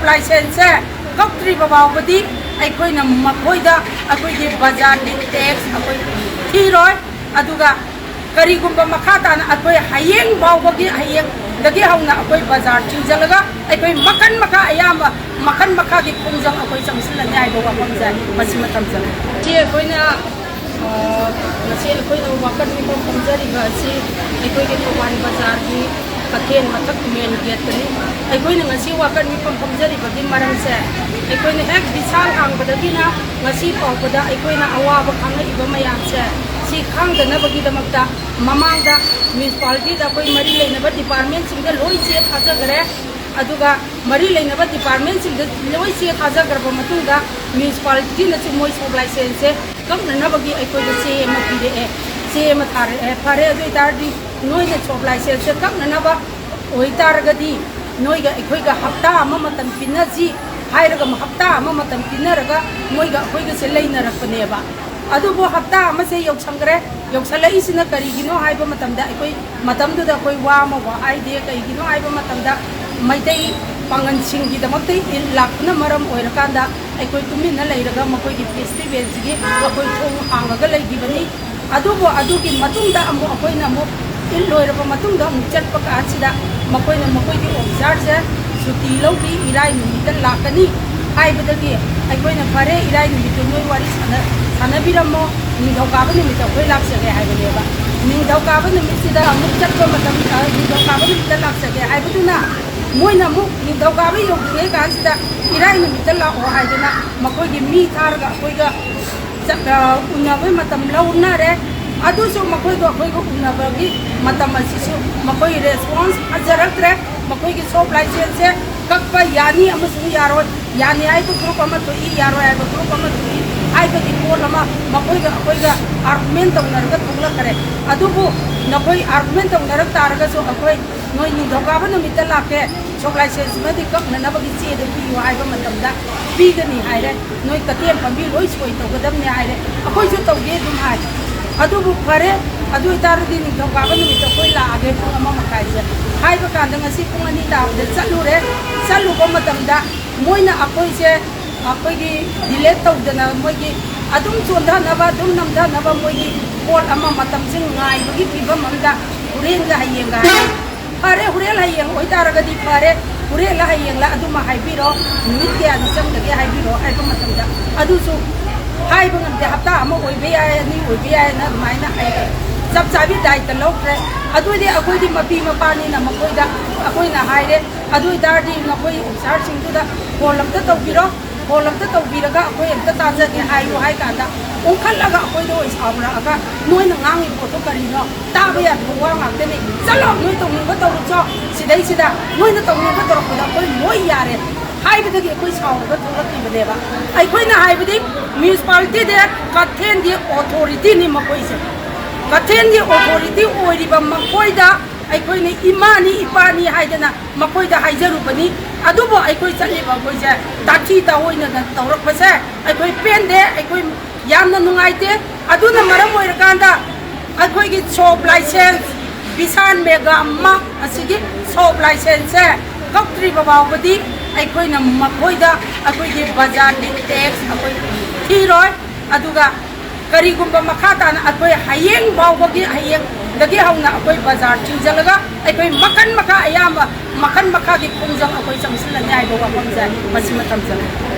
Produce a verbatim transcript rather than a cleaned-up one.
ꯂꯥꯏꯁꯦꯟꯁꯁꯦ ꯀꯛꯇ꯭ꯔꯤꯕ ꯐꯥꯎꯕꯗꯤ ꯑꯩꯈꯣꯏꯅ ꯃꯈꯣꯏꯗ ꯑꯩꯈꯣꯏꯒꯤ ꯕꯖꯥꯔꯒꯤ ꯇꯦꯛꯁ ꯑꯩꯈꯣꯏ ꯊꯤꯔꯣꯏ꯫ ꯑꯗꯨꯒ ꯀꯔꯤꯒꯨꯝꯕ ꯃꯈꯥ ꯇꯥꯅ ꯑꯩꯈꯣꯏ ꯍꯌꯦꯡ ꯐꯥꯎꯕꯒꯤ, ꯍꯌꯦꯡꯗꯒꯤ ꯍꯧꯅ ꯑꯩꯈꯣꯏ ꯕꯖꯥꯔ ꯊꯤꯡꯖꯤꯜꯂꯒ ꯑꯩꯈꯣꯏ ꯃꯈꯟ ꯃꯈꯥ ꯑꯌꯥꯝꯕ ꯃꯈꯟ ꯃꯈꯥꯒꯤ ꯈꯣꯡꯖꯪ ꯑꯩꯈꯣꯏ ꯆꯪꯁꯤꯜꯂꯅꯤ ꯍꯥꯏꯕ ꯋꯥꯐꯝꯁꯦ ꯃꯁꯤꯃ ꯊꯝꯖꯒꯦ꯫ ꯁꯤ ꯑꯩꯈꯣꯏꯅ, ꯑ, ꯉꯁꯤ ꯑꯩꯈꯣꯏꯅ ꯋꯥꯀꯠ ꯃꯤꯐꯝ ꯐꯝꯖꯔꯤꯕ ꯑꯁꯤ ꯑꯩꯈꯣꯏꯒꯤ ꯊꯧꯕꯥꯜ ꯕꯖꯥꯔꯒꯤ ꯀꯩꯊꯦꯜ ꯃꯊꯛ ꯃꯦꯟ ꯒꯦꯠꯇꯅꯤ꯫ ꯑꯩꯈꯣꯏꯅ ꯉꯁꯤ ꯋꯥꯀꯠ ꯃꯤꯐꯝ ꯐꯝꯖꯔꯤꯕꯒꯤ ꯃꯔꯝꯁꯦ, ꯑꯩꯈꯣꯏꯅ ꯍꯦꯛ ꯕꯤꯁꯥꯜ ꯍꯥꯡꯕꯗꯒꯤꯅ ꯉꯁꯤ ꯐꯥꯎꯕꯗ ꯑꯩꯈꯣꯏꯅ ꯑꯋꯥꯕ ꯈꯥꯡꯉꯛꯏꯕ ꯃꯌꯥꯝꯁꯦ, ꯁꯤ ꯈꯥꯡꯗꯅꯕꯒꯤꯗꯃꯛꯇ ꯃꯃꯥꯡꯗ ꯃ꯭ꯌꯨꯅꯤꯁꯤꯄꯥꯂꯤꯇꯤꯗ ꯑꯩꯈꯣꯏ ꯃꯔꯤ ꯂꯩꯅꯕ ꯗꯤꯄꯥꯔꯠꯃꯦꯟꯁꯤꯡꯗ ꯂꯣꯏ ꯆꯦ ꯊꯥꯖꯈ꯭ꯔꯦ꯫ ꯑꯗꯨꯒ ꯃꯔꯤ ꯂꯩꯅꯕ ꯗꯤꯄꯥꯔꯠꯃꯦꯟꯁꯤꯡꯗ ꯂꯣꯏ ꯆꯦ ꯊꯥꯖꯈ꯭ꯔꯕ ꯃꯇꯨꯡꯗ ꯃ꯭ꯌꯨꯅꯤꯁꯤꯄꯥꯂꯤꯇꯤꯅꯁꯨ ꯃꯣꯏ ꯁꯣꯞ ꯂꯥꯏꯁꯦꯟꯁꯁꯦ ꯀꯛꯅꯅꯕꯒꯤ ꯑꯩꯈꯣꯏꯗ ꯆꯦ ꯑꯃ ꯄꯤꯔꯛꯑꯦ, ꯆꯦ ꯑꯃ ꯊꯥꯔꯛꯑꯦ꯫ ꯐꯔꯦ, ꯑꯗꯨ ꯑꯣꯏꯇꯥꯔꯗꯤ ꯅꯣꯏꯅ ꯁꯣꯞ ꯂꯥꯏꯁꯦꯟꯁꯁꯦ ꯀꯛꯅꯅꯕ ꯑꯣꯏꯇꯥꯔꯒꯗꯤ ꯅꯣꯏꯒ ꯑꯩꯈꯣꯏꯒ ꯍꯞꯇꯥ ꯑꯃ ꯃꯇꯝ ꯄꯤꯟꯅꯁꯤ ꯍꯥꯏꯔꯒ ꯍꯞꯇꯥ ꯑꯃ ꯃꯇꯝ ꯄꯤꯟꯅꯔꯒ ꯃꯣꯏꯒ ꯑꯩꯈꯣꯏꯒꯁꯦ ꯂꯩꯅꯔꯛꯄꯅꯦꯕ꯫ ꯑꯗꯨꯕꯨ ꯍꯞꯇꯥ ꯑꯃꯁꯦ ꯌꯧꯁꯟꯈ꯭ꯔꯦ꯫ ꯌꯧꯁꯜꯂꯛꯏꯁꯤꯅ ꯀꯔꯤꯒꯤꯅꯣ ꯍꯥꯏꯕ ꯃꯇꯝꯗ, ꯑꯩꯈꯣꯏ ꯃꯇꯝꯗꯨꯗ ꯑꯩꯈꯣꯏ ꯋꯥ ꯑꯃ ꯋꯥ ꯍꯥꯏꯗꯦ꯫ ꯀꯩꯒꯤꯅꯣ ꯍꯥꯏꯕ ꯃꯇꯝꯗ, ꯃꯩꯇꯩ ꯄꯥꯉꯜꯁꯤꯡꯒꯤꯗꯃꯛꯇ ꯏꯗ ꯂꯥꯛꯄꯅ ꯃꯔꯝ ꯑꯣꯏꯔꯀꯥꯟꯗ ꯑꯩꯈꯣꯏ ꯇꯨꯃꯤꯟꯅ ꯂꯩꯔꯒ ꯃꯈꯣꯏꯒꯤ ꯐꯦꯁꯇꯤꯚꯦꯜꯁꯤꯒꯤ ꯑꯩꯈꯣꯏ ꯊꯣꯡ ꯍꯥꯡꯉꯒ ꯂꯩꯈꯤꯕꯅꯤ꯫ ꯑꯗꯨꯕꯨ ꯑꯗꯨꯒꯤ ꯃꯇꯨꯡꯗ ꯑꯃꯨꯛ ꯑꯩꯈꯣꯏꯅ ꯑꯃꯨꯛ ꯏꯗ ꯂꯣꯏꯔꯕ ꯃꯇꯨꯡꯗ ꯑꯃꯨꯛ ꯆꯠꯄ ꯀꯥꯟꯁꯤꯗ ꯃꯈꯣꯏꯅ, ꯃꯈꯣꯏꯒꯤ ꯑꯣꯐꯤꯁꯥꯔꯁꯦ ꯁꯨꯇꯤ ꯂꯧꯈꯤ, ꯏꯔꯥꯏ ꯅꯨꯃꯤꯠꯇ ꯂꯥꯛꯀꯅꯤ ꯍꯥꯏꯕꯗꯒꯤ ꯑꯩꯈꯣꯏꯅ, "ꯐꯔꯦ, ꯏꯔꯥꯏ ꯅꯨꯃꯤꯠꯇꯨ ꯅꯣꯏ ꯋꯥꯔꯤ ꯁꯥꯟꯅ-, ꯁꯥꯟꯅꯕꯤꯔꯝꯃꯣ, ꯅꯤꯡꯊꯧꯀꯥꯕ ꯅꯨꯃꯤꯠꯇ ꯑꯩꯈꯣꯏ ꯂꯥꯛꯆꯒꯦ" ꯍꯥꯏꯕꯅꯦꯕ꯫ ꯅꯤꯡꯊꯧꯀꯥꯕ ꯅꯨꯃꯤꯠꯁꯤꯗ ꯑꯃꯨꯛ ꯆꯠꯄ ꯃꯇꯝ, ꯑ, ꯅꯤꯡꯊꯧꯀꯥꯕ ꯅꯨꯃꯤꯠꯇ ꯂꯥꯛꯆꯒꯦ ꯍꯥꯏꯕꯗꯨꯅ ꯃꯣꯏꯅ ꯑꯃꯨꯛ ꯅꯤꯡꯊꯧꯀꯥꯕ ꯌꯧꯗ꯭ꯔꯤꯉꯩ ꯀꯥꯟꯁꯤꯗ ꯏꯔꯥꯏ ꯅꯨꯃꯤꯠꯇ ꯂꯥꯛꯑꯣ ꯍꯥꯏꯗꯅ ꯃꯈꯣꯏꯒꯤ ꯃꯤ ꯊꯥꯔꯒ ꯑꯩꯈꯣꯏꯒ ꯆꯠ-, ꯑ, ꯎꯅꯕꯩ ꯃꯇꯝ ꯂꯧꯅꯔꯦ꯫ ꯑꯗꯨꯁꯨ ꯃꯈꯣꯏꯗꯣ ꯑꯩꯈꯣꯏꯒ ꯎꯅꯕꯒꯤ ꯃꯇꯝ ꯑꯁꯤꯁꯨ ꯃꯈꯣꯏ ꯔꯦꯁꯄꯣꯟꯁ ꯐꯖꯔꯛꯇ꯭ꯔꯦ꯫ ꯃꯈꯣꯏꯒꯤ ꯁꯣꯞ ꯂꯥꯏꯁꯦꯟꯁꯁꯦ ꯀꯛꯄ ꯌꯥꯅꯤ ꯑꯃꯁꯨꯡ ꯌꯥꯔꯣꯏ, ꯌꯥꯅꯤ ꯍꯥꯏꯕ ꯒ꯭ꯔꯨꯞ ꯑꯃ ꯊꯣꯛꯏ, ꯌꯥꯔꯣꯏ ꯍꯥꯏꯕ ꯒ꯭ꯔꯨꯞ ꯑꯃ ꯊꯣꯛꯏ ꯍꯥꯏꯕꯒꯤ ꯄꯣꯠ ꯑꯃ ꯃꯈꯣꯏꯒ ꯑꯩꯈꯣꯏꯒ ꯑꯥꯔꯒꯨꯃꯦꯟ ꯇꯧꯅꯔꯒ ꯊꯣꯛꯂꯛꯈ꯭ꯔꯦ꯫ ꯑꯗꯨꯕꯨ ꯅꯈꯣꯏ ꯑꯥꯔꯒꯨꯃꯦꯟ ꯇꯧꯅꯔꯛ ꯇꯥꯔꯒꯁꯨ ꯑꯩꯈꯣꯏ ꯅꯣꯏ ꯅꯤꯡꯊꯧꯀꯥꯕ ꯅꯨꯃꯤꯠꯇ ꯂꯥꯛꯀꯦ, ꯁꯣꯞ ꯂꯥꯏꯁꯦꯟꯁ ꯑꯃꯗꯤ ꯀꯛꯅꯅꯕꯒꯤ ꯆꯦꯗꯨ ꯄꯤꯌꯨ ꯍꯥꯏꯕ ꯃꯇꯝꯗ ꯄꯤꯒꯅꯤ ꯍꯥꯏꯔꯦ꯫ ꯅꯣꯏ ꯀꯩꯊꯦꯜ ꯐꯝꯕꯤ ꯂꯣꯏ ꯁꯣꯏ ꯇꯧꯒꯗꯕꯅꯤ ꯍꯥꯏꯔꯦ꯫ ꯑꯩꯈꯣꯏꯁꯨ ꯇꯧꯒꯦ ꯑꯗꯨꯝ ꯍꯥꯏ꯫ ꯑꯗꯨꯕꯨ ꯐꯔꯦ, ꯑꯗꯨ ꯑꯣꯏꯇꯥꯔꯗꯤ ꯅꯤꯡꯊꯧꯀꯥꯕ ꯅꯨꯃꯤꯠꯇ ꯑꯩꯈꯣꯏ ꯂꯥꯛꯑꯒꯦ ꯄꯨꯡ ꯑꯃ ꯃꯈꯥꯏꯁꯦ꯫ ꯍꯥꯏꯕ ꯀꯥꯟꯗ ꯉꯁꯤ ꯄꯨꯡ ꯑꯅꯤ ꯇꯥꯕꯗ ꯆꯠꯂꯨꯔꯦ꯫ ꯆꯠꯂꯨꯕ ꯃꯇꯝꯗ ꯃꯣꯏꯅ ꯑꯩꯈꯣꯏꯁꯦ, ꯑꯩꯈꯣꯏꯒꯤ ꯗꯤꯂꯦꯠ ꯇꯧꯗꯅ ꯃꯣꯏꯒꯤ ꯑꯗꯨꯝ ꯆꯣꯟꯊꯅꯕ, ꯑꯗꯨꯝ ꯅꯝꯊꯅꯕ ꯃꯣꯏꯒꯤ ꯄꯣꯠ ꯑꯃ ꯃꯇꯝꯁꯤ ꯉꯥꯏꯕꯒꯤ ꯐꯤꯕꯝ ꯑꯃꯗ ꯍꯣꯔꯦꯟꯒ ꯍꯌꯦꯡꯒ ꯍꯥꯏ꯫ ꯐꯔꯦ, ꯍꯣꯔꯦꯟ ꯍꯌꯦꯡ ꯑꯣꯏꯇꯥꯔꯒꯗꯤ ꯐꯔꯦ, ꯍꯣꯔꯦꯟꯂ ꯍꯌꯦꯡꯂ ꯑꯗꯨꯃ ꯍꯥꯏꯕꯤꯔꯣ, ꯅꯨꯃꯤꯠ ꯀꯌꯥꯅꯤ ꯆꯪꯒꯗꯒꯦ ꯍꯥꯏꯕꯤꯔꯣ ꯍꯥꯏꯕ ꯃꯇꯝꯗ, ꯑꯗꯨꯁꯨ ꯍꯥꯏꯕ ꯉꯝꯗꯦ꯫ ꯍꯞꯇꯥ ꯑꯃ ꯑꯣꯏꯕ ꯌꯥꯏ, ꯑꯅꯤ ꯑꯣꯏꯕ ꯌꯥꯏꯅ ꯑꯗꯨꯃꯥꯏꯅ ꯑꯩ ꯆꯞ ꯆꯥꯕꯤ ꯗꯥꯏꯇ ꯂꯧꯗ꯭ꯔꯦ꯫ ꯑꯗꯨꯗꯤ ꯑꯩꯈꯣꯏꯗꯤ ꯃꯄꯤ ꯃꯄꯥꯅꯤꯅ ꯃꯈꯣꯏꯗ ꯑꯩꯈꯣꯏꯅ ꯍꯥꯏꯔꯦ, ꯑꯗꯨ ꯑꯣꯏꯇꯥꯔꯗꯤ ꯅꯈꯣꯏ ꯑꯣꯐꯤꯁꯥꯔꯁꯤꯡꯗꯨꯗ ꯐꯣꯟ ꯑꯝꯇ ꯇꯧꯕꯤꯔꯣ, ꯐꯣꯟ ꯑꯝꯇ ꯇꯧꯕꯤꯔꯒ ꯑꯩꯈꯣꯏ ꯑꯝꯇ ꯇꯥꯖꯒꯦ ꯍꯥꯏꯌꯨ ꯍꯥꯏ ꯀꯥꯟꯗ, ꯑꯣꯟꯈꯠꯂꯒ ꯑꯩꯈꯣꯏꯗ ꯑꯣꯏꯅ ꯁꯥꯎꯔꯛꯑꯒ, "ꯅꯣꯏꯅ ꯉꯥꯡꯉꯤ ꯄꯣꯠꯇꯣ ꯀꯔꯤꯅꯣ? ꯇꯥꯕ ꯌꯥꯗꯕ ꯋꯥ ꯉꯥꯛꯇꯅꯤ꯫ ꯆꯠꯂꯣ, ꯅꯣꯏ ꯇꯧꯅꯤꯡꯕ ꯇꯧꯔꯨꯆꯣ꯫ ꯁꯤꯗꯩꯁꯤꯗ ꯅꯣꯏꯅ ꯇꯧꯅꯤꯡꯕ ꯇꯧꯔꯛꯄꯗ ꯑꯩꯈꯣꯏ ꯂꯣꯏ ꯌꯥꯔꯦ" ꯍꯥꯏꯕꯗꯒꯤ ꯑꯩꯈꯣꯏ ꯁꯥꯎꯔꯒ ꯊꯣꯛꯂꯛꯈꯤꯕꯅꯦꯕ꯫ ꯑꯩꯈꯣꯏꯅ ꯍꯥꯏꯕꯗꯤ, ꯃ꯭ꯌꯨꯅꯤꯁꯤꯄꯥꯂꯤꯇꯤꯗꯤ ꯀꯩꯊꯦꯜꯒꯤ ꯑꯣꯊꯣꯔꯤꯇꯤꯅꯤ ꯃꯈꯣꯏꯁꯦ꯫ ꯀꯩꯊꯦꯜꯒꯤ ꯑꯣꯊꯣꯔꯤꯇꯤ ꯑꯣꯏꯔꯤꯕ ꯃꯈꯣꯏꯗ ꯑꯩꯈꯣꯏꯅ ꯏꯃꯥꯅꯤ, ꯏꯄꯥꯅꯤ ꯍꯥꯏꯗꯅ ꯃꯈꯣꯏꯗ ꯍꯥꯏꯖꯔꯨꯕꯅꯤ꯫ ꯑꯗꯨꯕꯨ ꯑꯩꯈꯣꯏ ꯆꯠꯂꯤꯕ ꯑꯩꯈꯣꯏꯁꯦ ꯇꯥꯊꯤ ꯇꯥꯑꯣꯏꯅꯗ ꯇꯧꯔꯛꯄꯁꯦ ꯑꯩꯈꯣꯏ ꯄꯦꯟꯗꯦ, ꯑꯩꯈꯣꯏ ꯌꯥꯝꯅ ꯅꯨꯡꯉꯥꯏꯇꯦ꯫ ꯑꯗꯨꯅ ꯃꯔꯝ ꯑꯣꯏꯔꯀꯥꯟꯗ ꯑꯩꯈꯣꯏꯒꯤ ꯁꯣꯞ ꯂꯥꯏꯁꯦꯟꯁ, ꯕꯤꯁꯥꯜ ꯃꯦꯒꯥ ꯃꯥꯔꯠ ꯑꯁꯤꯒꯤ ꯁꯣꯞ ꯂꯥꯏꯁꯦꯟꯁꯁꯦ ꯀꯛꯇ꯭ꯔꯤꯕ ꯐꯥꯎꯕꯗꯤ ꯑꯩꯈꯣꯏꯅ ꯃꯈꯣꯏꯗ ꯑꯩꯈꯣꯏꯒꯤ ꯕꯖꯥꯔꯒꯤ ꯇꯦꯛꯁ ꯑꯩꯈꯣꯏ ꯊꯤꯔꯣꯏ꯫ ꯑꯗꯨꯒ ꯀꯔꯤꯒꯨꯝꯕ ꯃꯈꯥ ꯇꯥꯅ ꯑꯩꯈꯣꯏ ꯍꯌꯦꯡ ꯐꯥꯎꯕꯒꯤ, ꯍꯌꯦꯡꯗꯒꯤ ꯍꯧꯅ ꯑꯩꯈꯣꯏ ꯕꯖꯥꯔ ꯊꯤꯡꯖꯤꯜꯂꯒ ꯑꯩꯈꯣꯏ ꯃꯈꯟ ꯃꯈꯥ, ꯑꯌꯥꯝꯕ ꯃꯈꯟ ꯃꯈꯥꯒꯤ ꯈꯣꯡꯖꯪ ꯑꯩꯈꯣꯏ ꯆꯪꯁꯤꯜꯂꯅꯤ ꯍꯥꯏꯕ ꯋꯥꯐꯝꯁꯦ ꯃꯁꯤꯃ ꯊꯝꯖꯒꯦ꯫